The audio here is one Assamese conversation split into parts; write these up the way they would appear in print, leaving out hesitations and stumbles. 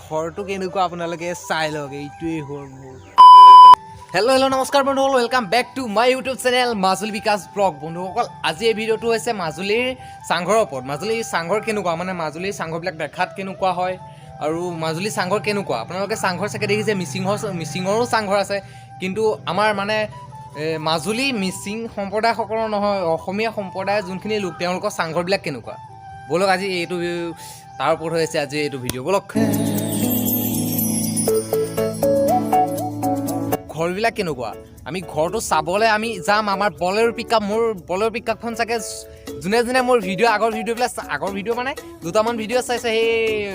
ঘৰটো কেনেকুৱা আপোনালোকে চাই লওক। এইটোৱেই হ'ল মোৰ। হেল্ল' হেল্ল', নমস্কাৰ বন্ধুসকল, welcome back to my YouTube channel Majuli Bikash blog. বন্ধুসকল, আজি এই ভিডিঅ'টো হৈছে মাজুলীৰ চাংঘৰৰ ওপৰত। মাজুলীৰ চাংঘৰ কেনেকুৱা, মানে মাজুলীৰ চাংঘৰবিলাক দেখাত কেনেকুৱা হয় আৰু মাজুলীৰ চাংঘৰ কেনেকুৱা। আপোনালোকে চাংঘৰ চাগে দেখিছে, মিচিঙৰো চাংঘৰ আছে, কিন্তু আমাৰ মানে মাজুলী মিচিং সম্প্ৰদায়সকলৰ নহয়, অসমীয়া সম্প্ৰদায়ৰ যোনখিনি লোক, তেওঁলোকৰ চাংঘৰবিলাক কেনেকুৱা। ব'লক, আজি এইটো তাৰ ওপৰত হৈ আছে আজি এইটো ভিডিঅ'। ব'লক। ঘৰবিলাক কেনেকুৱা, আমি ঘৰটো চাবলৈ আমি যাম। আমাৰ বলেৰো পিক আপ, মোৰ বলেৰো পিক আপখন চাগে যোনে যোনে মোৰ ভিডিঅ' আগৰ ভিডিঅ'বিলাক, আগৰ ভিডিঅ' মানে দুটামান ভিডিঅ' চাইছে, সেই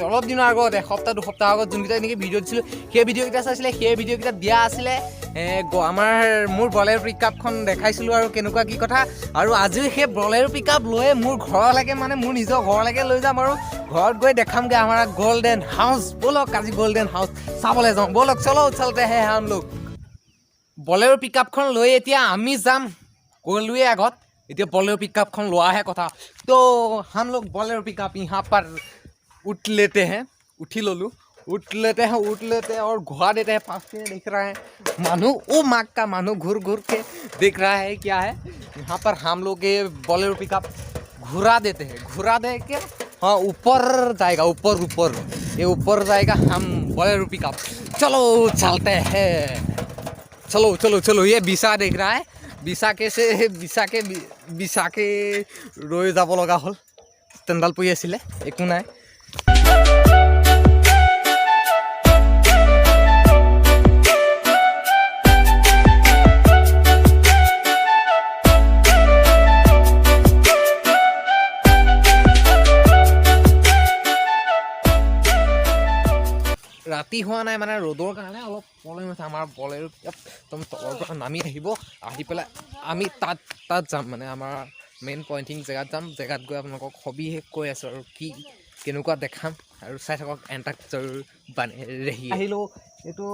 অলপ দিনৰ আগত, এসপ্তাহ দুসপ্তাহ আগত যোনকেইটা নেকি ভিডিঅ' দিছিলোঁ, সেই ভিডিঅ'কেইটা চাইছিলে। সেই ভিডিঅ'কেইটাত দিয়া আছিলে আমাৰ মোৰ বলেৰো পিক আপখন দেখাইছিলোঁ আৰু কেনেকুৱা কি কথা। আৰু আজিও সেই বলেৰো পিক আপ লৈয়ে মোৰ ঘৰলৈকে, মানে মোৰ নিজৰ ঘৰলৈকে লৈ যাম আৰু ঘৰত গৈ দেখামগৈ আমাৰ গল্ডেন হাউচ। ব'লক, আজি গল্ডেন হাউচ চাবলৈ যাওঁ ব'লক। चलो चलते हैं हम लोग। বলেৰো পিক আপখন লৈ এতিয়া আমি যাম, গ'লোৱে আগত, এতিয়া বলেৰো পিক আপখন লোৱাহে কথা। तो हम लोग বলেৰো पिक अप यहाँ पर उठ लेते हैं। उठी ল'লোঁ, उठ लेते हैं, उठ लेते हैं और घुमा देते हैं। पास में दिख रहा है মানুহ, ओ माँ का, মানুহ घूर घूर के देख रहा है क्या है यहाँ पर। हम लोग ये बोलेरो पिकअप घुरा देते हैं। घुरा दे के हाँ, ऊपर जाएगा, ऊपर ऊपर, ये ऊपर जाएगा हम बोलेरो पिकअप। चलो चलते हैं, चलो चलो चलो। ये बिसा देख रहा है, बिसा के से बिसा के बिसाके ৰৈ যাব লগা হ'ল। ষ্টেণ্ডডাল পৰি আছিলে, একো নাই। ৰাতি হোৱা নাই, মানে ৰ'দৰ কাৰণে অলপ প্ৰব্লেম হৈছে। আমাৰ বলেৰো একদম তলৰ পৰা নামি আহিব, আহি পেলাই আমি তাত তাত যাম, মানে আমাৰ মেইন পইণ্টিং জেগাত যাম। জেগাত গৈ আপোনালোকক সবিশেষ কৈ আছোঁ আৰু কি কেনেকুৱা দেখাম আৰু চাই থাকক, এণ্টাক जरूर बने रहिए। আহিলোঁ, এইটো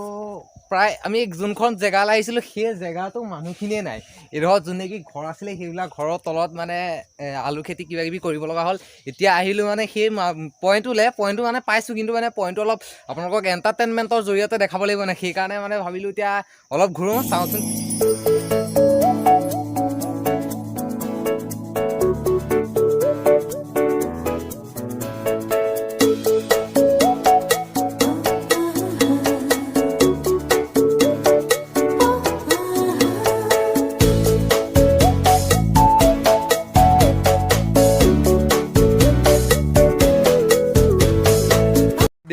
প্ৰায় আমি যোনখন জেগালৈ আহিছিলোঁ, সেই জেগাটো মানুহখিনিয়ে নাই। এইডোখৰত যোন নেকি ঘৰ আছিলে, সেইবিলাক ঘৰৰ তলত মানে আলু খেতি কিবা কিবি কৰিব লগা হ'ল। এতিয়া আহিলোঁ মানে সেই পইণ্টটোলৈ, পইণ্টটো মানে পাইছোঁ, কিন্তু মানে পইণ্টটো অলপ আপোনালোকক এণ্টাৰটেইনমেণ্টৰ জৰিয়তে দেখাব লাগিব মানে, সেইকাৰণে মানে ভাবিলোঁ এতিয়া অলপ ঘূৰোঁ, চাওঁচোন।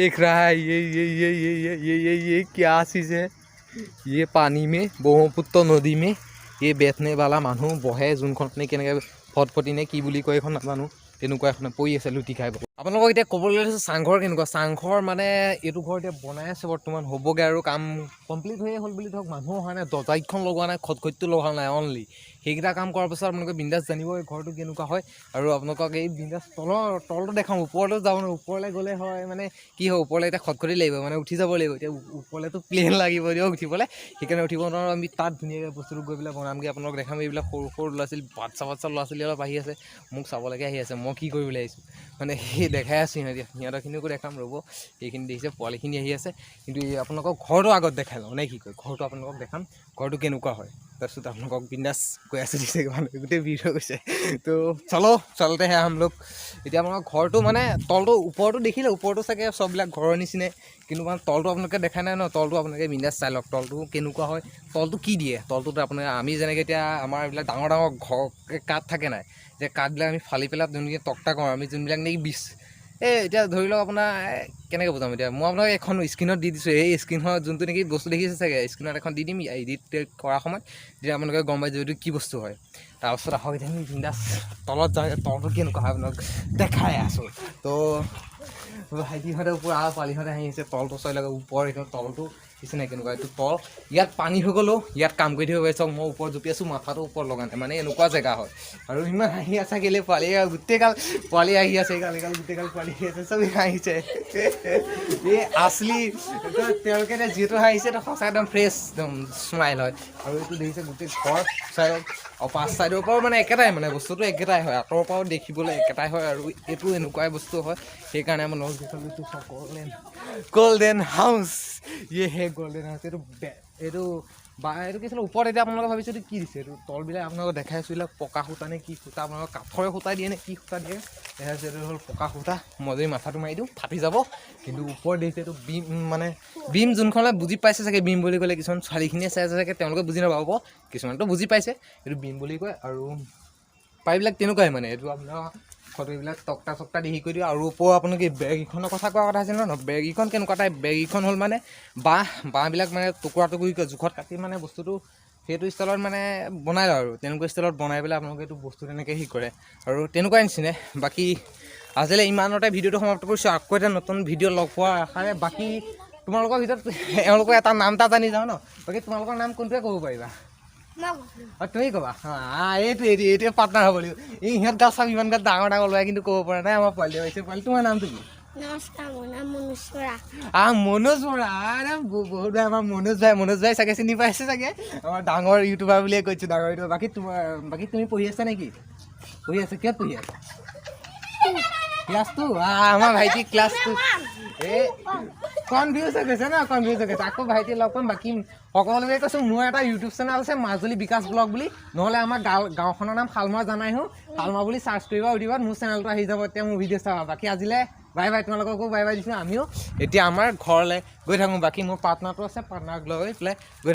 देख रहा है ये ये ये ये ये ये ये ये क्या चीज़ है ये? पानी में, ব্ৰহ্মপুত্ৰ নদী में ये बैठने वाला মানুহ বহে যোনখন নে কেনেকৈ ফটফটি নে কি বুলি কয় এইখন নাজানো, তেনেকুৱা এখন পৰি আছে লুটি খাই। আপোনালোকক এতিয়া ক'বলৈ লৈছোঁ চাংঘৰ কেনেকুৱা। চাংঘৰ মানে এইটো ঘৰ এতিয়া বনাই আছে বৰ্তমান, হ'বগৈ আৰু কাম কমপ্লিট হৈয়ে হ'ল বুলি ধৰক। মানুহ অহা নাই, দৰ্জাকেইখন লগোৱা নাই, খটখটিটো লগোৱা নাই, অনলি সেইকেইটা কাম কৰাৰ পাছত আপোনালোকে বিন্দাছ জানিব এই ঘৰটো কেনেকুৱা হয়। আৰু আপোনালোকক এই বিন্দাছ তলৰ তলটো দেখাম, ওপৰলৈ যাব নোৱাৰোঁ। ওপৰলৈ গ'লে হয় মানে কি হয়, ওপৰলৈ এতিয়া খটখটি লাগিব, মানে উঠি যাব লাগিব। এতিয়া ওপৰলৈতো প্লেন লাগিব দিয়ক উঠিবলৈ, সেইকাৰণে উঠিব নোৱাৰোঁ। আমি তাত ধুনীয়াকৈ বস্তুটো গৈ পেলাই বনামগৈ, আপোনালোকক দেখাম। এইবিলাক সৰু সৰু ল'ৰা ছোৱালী, বাচ্ছা বাচ্ছা ল'ৰা ছোৱালী অলপ আহি আছে, মোক চাবলৈকে আহি আছে, মই কি কৰিবলৈ আহিছোঁ মানে সেই দেখাই আছোঁ। সিহঁতৰখিনিকো দেখাম, ৰ'ব। সেইখিনি দেখিছে, পোৱালিখিনি আহি আছে, কিন্তু এই আপোনালোকক ঘৰটো আগত দেখাই লওঁ নে কি কয়। ঘৰটো আপোনালোকক দেখাম, ঘৰটো কেনেকুৱা হয়, তাৰপিছত আপোনালোকক বিন্দাছ কৈ আছোঁ। দিছে মানুহ গোটেই ভিৰ হৈ গৈছে। তো चलो चलते हैं हम लोग। এতিয়া আপোনালোকৰ ঘৰটো মানে তলটো, ওপৰটো দেখিলে, ওপৰটো চাগে চববিলাক ঘৰৰ নিচিনাই, কিন্তু মানে তলটো আপোনালোকে দেখা নাই ন। তলটো আপোনালোকে বিন্দাছ চাই লওক, তলটো কেনেকুৱা হয়, তলটো কি দিয়ে। তলটোত আপোনাৰ আমি যেনেকৈ এতিয়া আমাৰ এইবিলাক ডাঙৰ ডাঙৰ ঘৰ কাঠ থাকে নাই যে, কাঠবিলাক আমি ফালি পেলাই যোনখিনি তক্তা কৰোঁ আমি, যোনবিলাক নেকি বিচ এই এতিয়া ধৰি লওক আপোনাৰ কেনেকৈ বুজাম এতিয়া মই আপোনাক, এখন স্ক্ৰীণত দি দিছোঁ। এই স্ক্ৰীণখনত যোনটো নেকি বস্তু দেখিছে চাগে, স্ক্ৰীণত এখন দি দিম এডিট কৰাৰ সময়ত, তেতিয়া আপোনালোকে গম পাই যে এইটো কি বস্তু হয়। তাৰপাছত আহক, এতিয়া আমি বিন্দাছ তলত যাওঁ। তলটো কেনেকুৱা হয় আপোনাক দেখাই আছোঁ। তো ভাইটিহঁতে পূৰা পোৱালিহঁতে হাঁহিছে। তলটো চাই লাগে, ওপৰ এইটো তলটো দিছে নাই কেনেকুৱা। এইটো তল, ইয়াত পানী হৈ গ'লেও ইয়াত কাম কৰি থাকিব পাৰি। চাওক, মই ওপৰত জঁপি আছোঁ, মাথাটো ওপৰত লগা নাই, মানে এনেকুৱা জেগা হয়। আৰু ইমান হাঁহি আছে কেলৈ পোৱালি, গোটেইগাল পোৱালি আহি আছে, এইগাল এইগাল গোটেইগাল পোৱালি আহি আছে, চবেই হাঁহিছে। এই আচলি এইটো তেওঁলোকে এতিয়া যিহেতু হাঁহিছে, এইটো সঁচা একদম ফ্ৰেছ একদম স্মাইল হয়। আৰু এইটো দেখিছে গোটেই ঘৰ চাইডক আৰু পাঁচ চাইডৰ পৰাও মানে একেটাই, মানে বস্তুটো একেটাই হয়, আঁতৰৰ পৰাও দেখিবলৈ একেটাই হয়। আৰু এইটো এনেকুৱাই বস্তু হয়, সেইকাৰণে মই তলকেইখন লৈছোঁ চাওক। গল্ডেন, গল্ডেন হাউচ, ये है গল্ডেন হাউচ। এইটো বা এইটো কি আছিলে ওপৰত? এতিয়া আপোনালোকে ভাবিছে এইটো কি দিছে। এইটো তলবিলাক আপোনালোকক দেখাই আছোঁ, এইবিলাক পকা সূতা নে কি সূতা, আপোনালোকৰ কাঠৰে সূতা দিয়ে নে কি সূতা দিয়ে দেখাইছোঁ। এইটো হ'ল পকা সূতা। মই যদি মাথাটো মাৰি দিওঁ, ফাটি যাব। কিন্তু ওপৰত দেখিছে এইটো বিম, মানে বিম যোনখনলৈ বুজি পাইছে চাগে। বিম বুলি ক'লে কিছুমান ছোৱালীখিনিয়ে চাই আছে চাগে, তেওঁলোকে বুজি নাপাব। কিছুমানতো বুজি পাইছে, এইটো বিম বুলি কয়। আৰু প্ৰায়বিলাক তেনেকুৱাই মানে এইটো আপোনাৰ ফটোবিলাক তক্তা চক্তা দি হেৰি কৰি দিওঁ। আৰু ওপৰৰ আপোনালোকে বেৰকেইখনৰ কথা কোৱা কথা আছিল ন। বেৰকেইখন কেনেকুৱা টাইপ? বেৰকেইখন হ'ল মানে বাঁহ, বাঁহবিলাক মানে টুকুৰা টুকুৰিকৈ জোখত কাটি মানে বস্তুটো সেইটো ষ্টাইলত মানে বনাই লয়। আৰু তেনেকুৱা ষ্টাইলত বনাই পেলাই আপোনালোকে এইটো বস্তু তেনেকৈ হেৰি কৰে আৰু তেনেকুৱাই নিচিনা। বাকী আজিলৈ ইমানতে ভিডিঅ'টো সমাপ্ত কৰিছোঁ। আকৌ এটা নতুন ভিডিঅ' লগ পোৱাৰ আশাৰে। বাকী তোমালোকৰ ভিতৰত এওঁলোকৰ এটা নাম এটা জানি যাওঁ ন। বাকী তোমালোকৰ নাম কোনটোৱে ক'ব পাৰিবা? অঁ, তুমি ক'বা। এইটো এইটো এইটোৱে পাৰ্টনাৰ হ'ব লাগিব। এই ইহঁত গাল চাব, ইমান গাল ডাঙৰ ডাঙৰ ল'ৰাই, কিন্তু ক'ব পৰা নাই। আমাৰ পোৱালি আহিছে। পোৱালি, তোমাৰ নামটো কি? নমস্কাৰ, মোৰ নাম মনোজ বৰা। মনোজ বৰা। আৰে বহুত ভাই, আমাৰ মনোজ ভাই। মনোজ ভাই চাগে চিনি পাইছে চাগে, আমাৰ ডাঙৰ ইউটিউবাৰ বুলিয়ে কৈছোঁ, ডাঙৰ ইউটিউবাৰ। বাকী তুমি পঢ়ি আছা নেকি? পঢ়ি আছা? কিহত পঢ়ি আছা? Class 2। আমাৰ ভাইটি ক্লাছ 2। এই কনফিউজ হৈ গৈছে ন, কনফিউজ হৈ গৈছে। আকৌ ভাইটি লগ পাম। বাকী সকলোকে কৈছোঁ, মোৰ এটা ইউটিউব চেনেল আছে, মাজুলী বিকাশ ব্লগ বুলি। নহ'লে আমাৰ গাঁওখনৰ নাম শালমৰা জানাই হো, শালমৰা বুলি চাৰ্চ কৰিবা ইউটিউবত, মোৰ চেনেলটো আহি যাব। এতিয়া মোৰ ভিডিঅ' চাবা। বাকী আজিলৈ বাই বাই। তোমালোককো বাই বাই দিছোঁ। আমিও এতিয়া আমাৰ ঘৰলৈ গৈ থাকোঁ। বাকী মোৰ পাৰ্টনাৰটো আছে, পাৰ্টনাৰক লৈ পেলাই গৈ